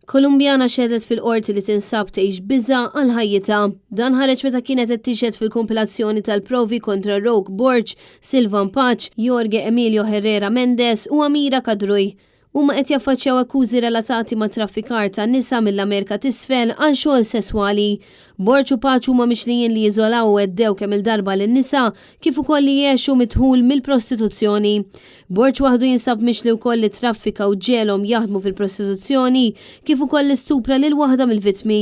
Kolumbjana xehdet fil-Qorti li tinsab tgħix biża' għal ħajjitha. Dan ħareġ meta kienet qed tixhed fil-kumpilazzjoni tal-provi kontra Roque Borg, Silvan Pace, Jorge Emilio Herrera Mendez u Amira Kadruy. Huma qed jaffaċċjaw akkużi relatati ma' traffikar ta' nisa mill-Amerika t'Isfel għal xogħol sesswali. Borg u Pace huma mixlijin li jiżolaw u għeddew kemm-il darba lin-nisa kif ukoll li għexu mid-dħul mill-prostituzzjoni. Borg waħdu jinsab mixli wkoll li traffika u ġegħelhom jaħdmu fil-prostituzzjoni kif ukoll li stupra lil waħda mill-vittmi.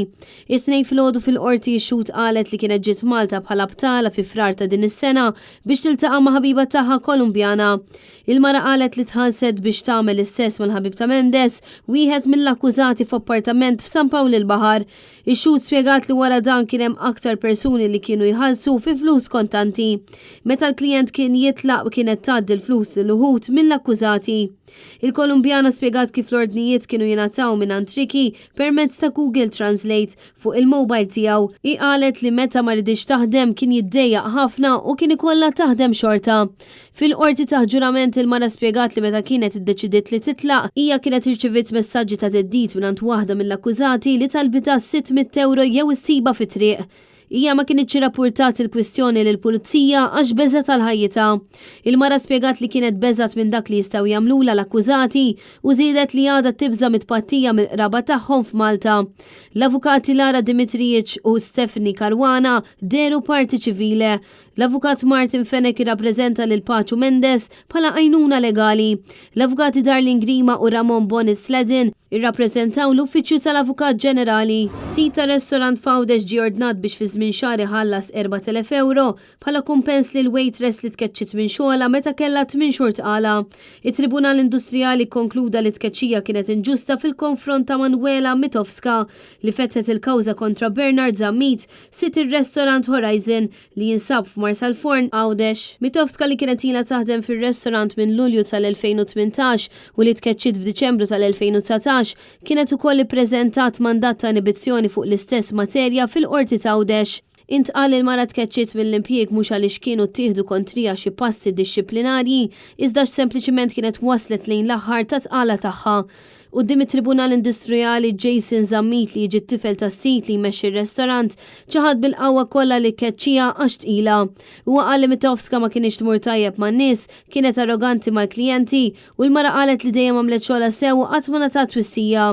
It-Tnejn filgħodu fil-Qorti x-xhud qalet li kienet ġiet Malta bħala btala fi Frar ta' din is-sena biex tiltaqa' ma' ħabiba tagħha Kolumbjana. Il-mara qalet li tħallset biex tagħmel is-sess mal-ħabib ta' Mendez, wieħed mill-akkużati f'appartament f'San Pawl il-Baħar. Ix-xhud spjegat li wara dan kien hemm aktar persuni li kienu jħallsu fi flus kontanti. Meta l-klijent kien jitlaq kienet tgħaddi l-flus lil uħud mill-akkużati. Il-Kolumbjana spjegat kif l-ordnijiet kienu jingħataw mingħand Ricky permezz ta' Google Translate fuq il-mobile tiegħu. Hi qalet li meta ma riditx taħdem kien jiddejjaq ħafna u kien ikollha taħdem xorta. Fil-Qorti taħt ġurament il-mara spjegat li meta kienet iddeċidiet li titlaq, hija kienet irċiviet messaġġi ta' theddid mingħand waħda mill-akkużati li talbitha 600 ewro jew issibha fit-triq. Hija ma kinitx irrappurtat il-kwistjoni lill-pulizija għax beżgħet għal ħajjitha. Il-mara spjegat li kienet beżgħet minn dak li jistgħu jagħmlulha l-akkużati u żiedet li għadha tibża' mit-tpattija mill-qraba tagħhom f'Malta. L-avukati Lara Dimitrijic u Stephanie Caruana dehru parti ċivile. L-Avukat Martin Fenech irrappreżenta lil Paċu Mendes bħala għajnuna legali. L-Avukati Darlene Grima u Ramon Bonnet Sledin irrappreżentaw l-Uffiċċju tal-Avukat Ġenerali. Sid ta' restorant f'Għawdex ġie ordnat biex fi żmien xahar iħallas 4,000 ewro bħala kumpens lil waitress li tkeċċiet minn xogħolha meta kellha tmien xhur tqala. It-Tribunal Industrijali kkonkluda li t-tkeċċija kienet inġusta fil-konfront ta' Manuela Mitowska li fetħet il-kawża kontra Bernard Zammit, sid ir-restorant Horizon li jinsab f'Marsalforn, Għawdex. Mitowska li kienet ilha taħdem fir-restorant minn Lulju tal-2018 u li tkeċċiet f'Diċembru tal-2019, kienet ukoll ippreżentat mandat ta' inibizzjoni fuq l-istess materja fil-Qorti t'Għawdex. Intqal li l-mara tkeċċiet mill-impjieg mhux għaliex kienu ttieħdu kontriha xi passi dixxiplinarji, iżda għax sempliċiment kienet waslet lejn l-aħħar tat-tqala tagħha. Quddiem it-Tribunal Industrjali, Jason Zammit li jiġi t-tifel tas-sid li jmexxi r-restorant, ċaħad bil-qawwa kollha li keċċiha għax tqila. Huwa qal li Mitowska ma kinitx tmur tajjeb man-nies, kienet arroganti mal-klijenti u l-mara qalet li dejjem għamlet xogħolha sew u qatt ma ngħatat twissija.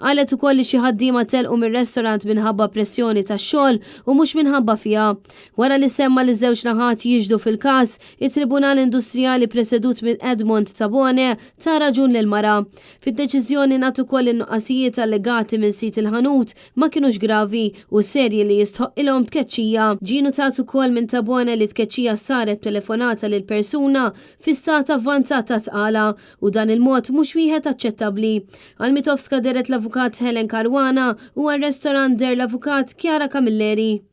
Qalet ukoll li xi ħaddiema telqu mir-restorant minħabba pressjoni tax-xogħol u mhux minħabba fiha. Wara li semma' liż-żewġ naħat jixhdu fil-każ, it-Tribunal Industrijali presedut minn Edmond Tabone ta raġun lill-mara. Fid-deċiżjoni ngħad ukoll li n-nuqqasijiet allegati minn sid il-ħanut ma kinux gravi u serji li jistħoqqilhom tkeċċija. Ġie nutat ukoll minn Tabone li t-tkeċċija saret b'telefonata lil persuna fi stat avvanzat ta' tqala u dan il-mod mhux wieħed aċċettabbli. Għal Mitowska dehret l-Avukat Helen Caruana u għar-restorant deher l-Avukat Chiara Camilleri.